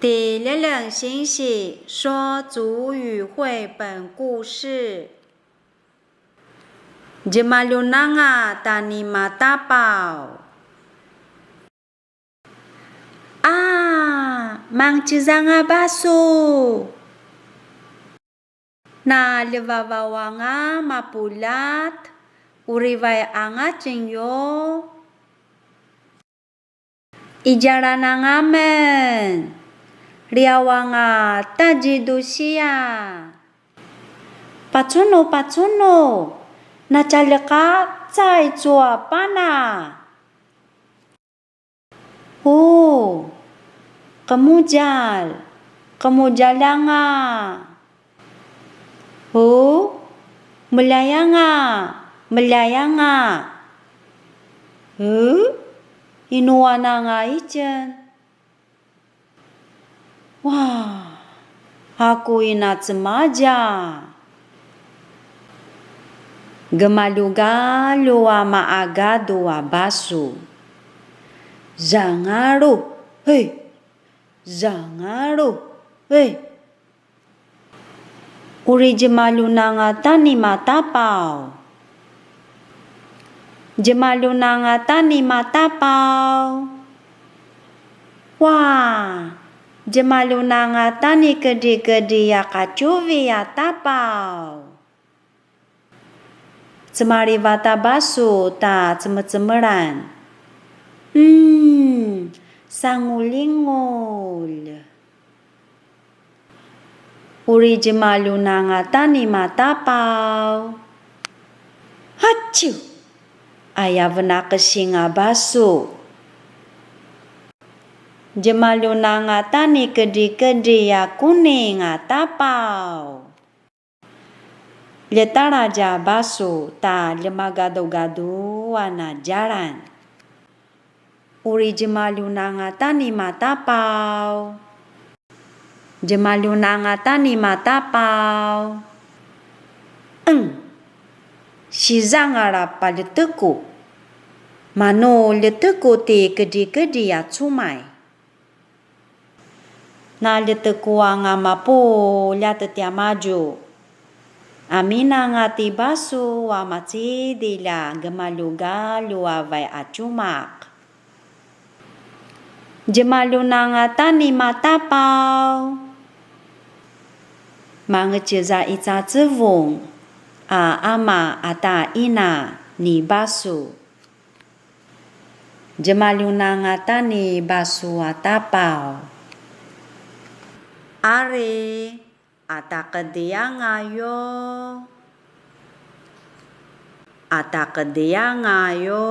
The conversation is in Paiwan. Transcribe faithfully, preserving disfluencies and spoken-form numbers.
Ti Ljeleng Singsi 说族语绘本故事. Djemaljunanga ta nimatapaw. A, mangtjezanga basu. Na ljevavaw anga mapuljat, uri vaik anga tjengyo. I djalan anga men, liaw anga ta djidusia. Pacunu, pacunu, na tjaljekacay tua pana. O, qemudjalj, qemudjalj anga. O, meljay anga, meljay anga. E, inuan anga itjen. Wa, aku ina cemadja. Gemaljugalju a maqagadu a basu. Zangalu, hei! Zangalu, hei! Uri djemaljunanga ta nimatapaw. Djemaljunanga ta nimatapaw. Wa, djemaljunanga ta nikedrikedri a qatjuvi a tapaw. Cemalivat a basu ta cemecemelan. Hmm, sangulingulj. Uri djemaljunanga ta nimatapaw. Haciu! Aya venaqesing a basu. Djemaljunanga ta nikedrikedri a kuning a tapaw. Ljetaladj a basu ta ljemagadugaduan a djalan. Uri djemaljunanga ta nimatapaw. Djemaljunanga ta nimatapaw. Eng. Sizangal a paljeteku. Manu ljeteku ti kedrikedri a cumay. Na ljeteku anga mapuljat tiamadju. Aminanga ti basu a macidilj a gemaljugalju a vaik a tjumaq. Djemaljunanga ta nimatapaw. Mangtjez a qacevung a ama ata ina ni basu. Djemaljunanga ta ni basu a tapaw. Ari, a taqedianga yo. A taqedianga yo.